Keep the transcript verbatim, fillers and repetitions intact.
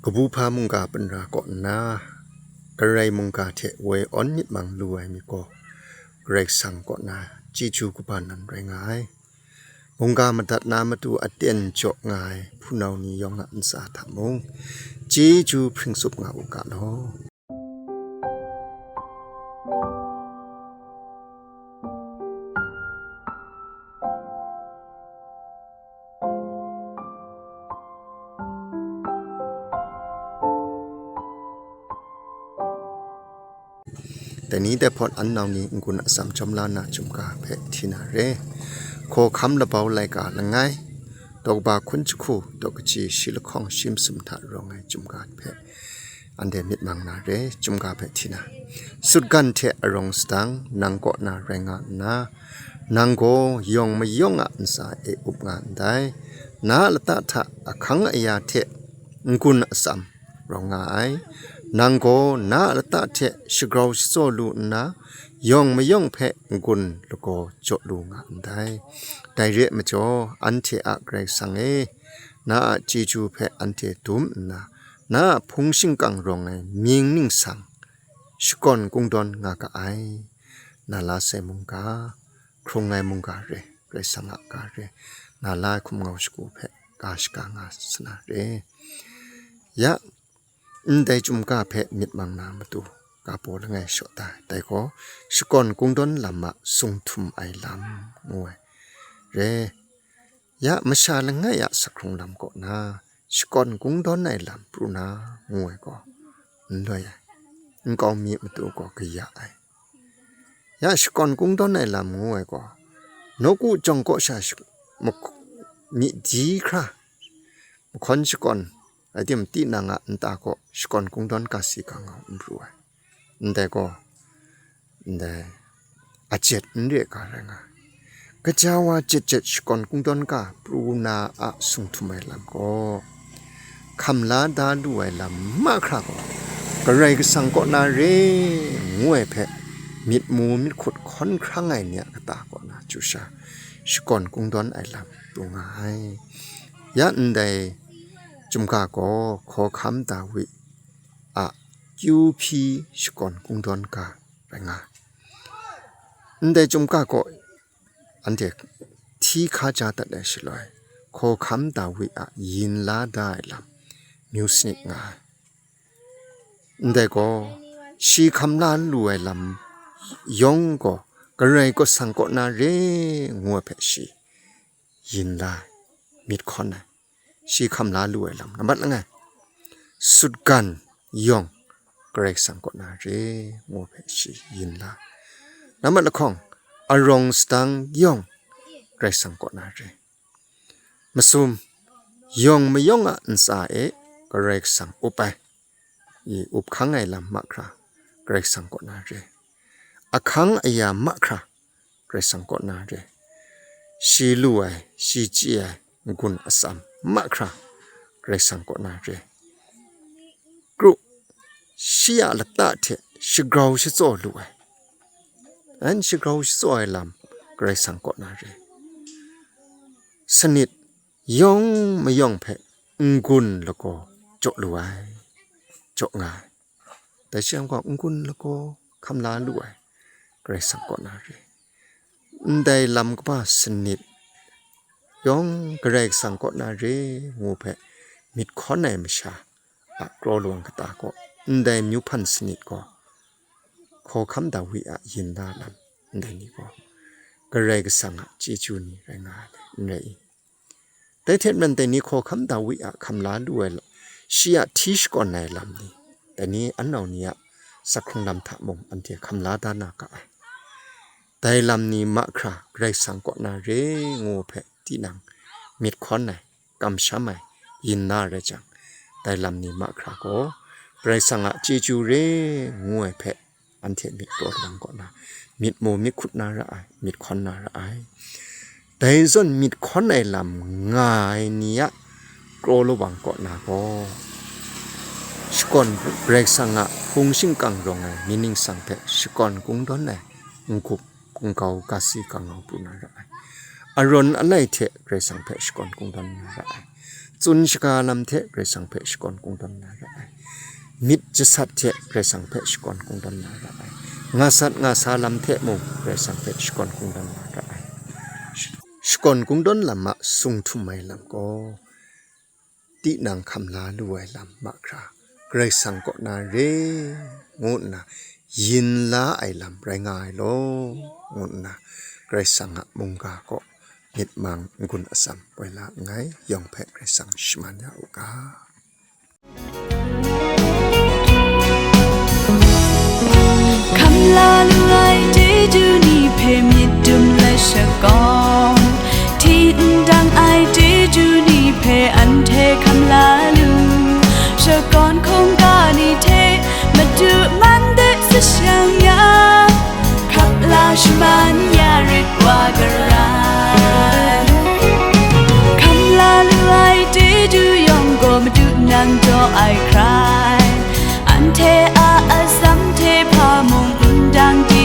Kabu hpa mungga panra kaw nna, Karai mungga hte woi awn myit mang lu ai myit gaw, Karai Kasang kaw na chyeju kaba nan rai nga ai. Mungga madat na matu aten jaw nga ai hpunau ni yawng a ntsa hta mung, chyeju hpring tsup nga u ga law. Dai ni dai hpawt an nau ni n-gun atsam jawm la na chyum ga hpe hti na re. Hkawhkam labau laika langai, daw kaba hkun jahku, daw kaji shi lahkawng shi masum hta rawng ai chyum ga hpe anhte myit mang na re, chyum ga hpe hti na. Sutgan hte arawng sadang nang kaw na rai nga nna, nang gaw yawng mayawng a ntsa e up nga ndai. Na a lata hta ahkang aya hte n-gun atsam rawng nga ai. Nang gaw na a lata hte shagrau shatsaw lu nna, yawng mayawng hpe n-gun lagaw jaw lu nga ndai. Dai re ai majaw, anhte a Karai Kasang e, na a chyeju hpe anhte dum nna, na a hpung shingkang rawng ai mying ningsang shakawn kungdawn nga ga ai. Na la sai mungga, hkrung ai mungga re, Karai Kasang a ga re, na la ai hkum ngau shagu hpe ga shaga nga sa na re. Ya, ndai chyum ga hpe myit mang na matu, ga paw langai shaw da ai. Dai gaw, shakawn kungdawn lam a sung htum ai lam ngu ai re. Ya, masha langai a sak hkrung lam kaw na, shakawn kungdawn ai lam pru na ngu ai gaw, n loi ai, nkau mi matu gaw kaya ai. Ya, shakawn kungdawn ai lam ngu ai gaw, nawku jawng kaw sha sh-, mak-, myi di hkra, mahkawn shakawn, rai timung, tinang a nta kaw shakawn kungdawn ga si ga ngau n pru ai. Ndai gaw, ndai, ajet n re ga rai nga ai. Gaja wa jet jet shakawn kungdawn ga pru na a sung htum ai lam gaw, hkam la da lu ai lam mahkra gaw, Karai Kasang kaw na re ngu ai hpe, myit mu myit hkut hkawn hkrang ai ni a kata kaw na chyu sha, shakawn kungdawn ai lam pru nga ai. Ya ndai chyum ga gaw, Hkawhkam Dawi a kyu hpyi shakawn kungdawn ga rai nga ai. Ndai chyum ga gaw, anhte hti hka ja dat ai shaloi, Hkawhkam Dawi a yin la da ai lam, myu sanit nga ai. Ndai gaw, shi hkam la lu ai lam yawng gaw, Karai Kasang kaw na re ngu ai hpe shi yin la ai, myit hkawn ai, shi hkam la lu ai lam nambat langai, sutgan yawng Karai Kasang kaw na re ngu ai hpe shi yin la ai. Nambat lahkawng, arawng sadang yawng Karai Kasang kaw na re. Masum, yawng mayawng a ntsa e Karai Kasang up ai, i up hkang ai lam mahkra Karai Kasang kaw na re. Ahkang aya mahkra Karai Kasang kaw na re. Shi lu ai, shi chye ai n-gun atsam mahkra Karai Kasang kaw na re. Kru, shi a lata hte shagrau shatsaw lu ai, an shagrau shatsaw ai lam Karai Kasang kaw na re. Sanit yawng mayawng hpe n-gun lagaw jaw lu ai, jaw nga ai. Dai shi yang gaw n-gun lagaw hkam la lu ai, Karai Kasang kaw na re. Ndai lam kaba sanit yawng Karai Kasang kaw na re ngu hpe myit hkawn ai masha a kraw lawang kata gaw, ndai myu hpan sanit gaw, Hkawhkam Dawi a yin la lam, ndai ni gaw Karai Kasang a chyeju ni rai nga ai, n rai i? Dai hte maren dai ni Hkawhkam Dawi a hkam la lu ai la-, shi a hti shakawn ai lam ni, dai ni an nau ni a sak hkrung lam hta mung anhte hkam la da na ga ai. Dai lam ni mahkra Karai Kasang kaw na re ngu hpe tinang myit hkawn ai, kamsham ai, yin na rai jang, dai lam ni mahkra gaw Karai Kasang a chyeju re ngu ai hpe, anhte myit kraw lawang kaw na, myit mu myit hkut na ra ai, myit hkawn na ra ai. Dai zawn myit hkawn ai lam nga ai ni a kraw lawang kaw na gaw, shakawn, Karai Kasang a hpung shingkang rawng ai mying ningsang hpe shakawn kungdawn ai n-gup n-gau ga si ga ngau pru na ra ai. Arawn alai hte Karai Kasang hpe shakawn kungdawn na ra ai. Tsun shaga lam hte Karai Kasang hpe shakawn kungdawn na ra ai. Myit jasat hte Karai Kasang hpe shakawn kungdawn na ra ai. Nga sat nga sa lam hte mung Karai Kasang hpe shakawn kungdawn na ra ai. Shakawn kungdawn lam a sung htum ai lam gaw, tinang hkam la lu ai lam mahkra, Karai Kasang kaw na re ngu nna yin la ai lam rai nga ai law, ngu nna Karai Kasang a mungga kaw myit mang n-gun atsam woi la nngai. Yawng hpe Karai Kasang shaman ya u ga. Hkam la lu ai chyeju ni hpe myit dum let shakawn, hti ndang ai chyeju ni hpe anhte hkam la lu. Shakawn hkungga ni hte madu man de sashang ya, hkap la shaman ya rit wa garai. Hkam la lu ai chyeju yawng gaw madu nang jaw ai hkrai, anhte a atsam hte hpa mung n dang di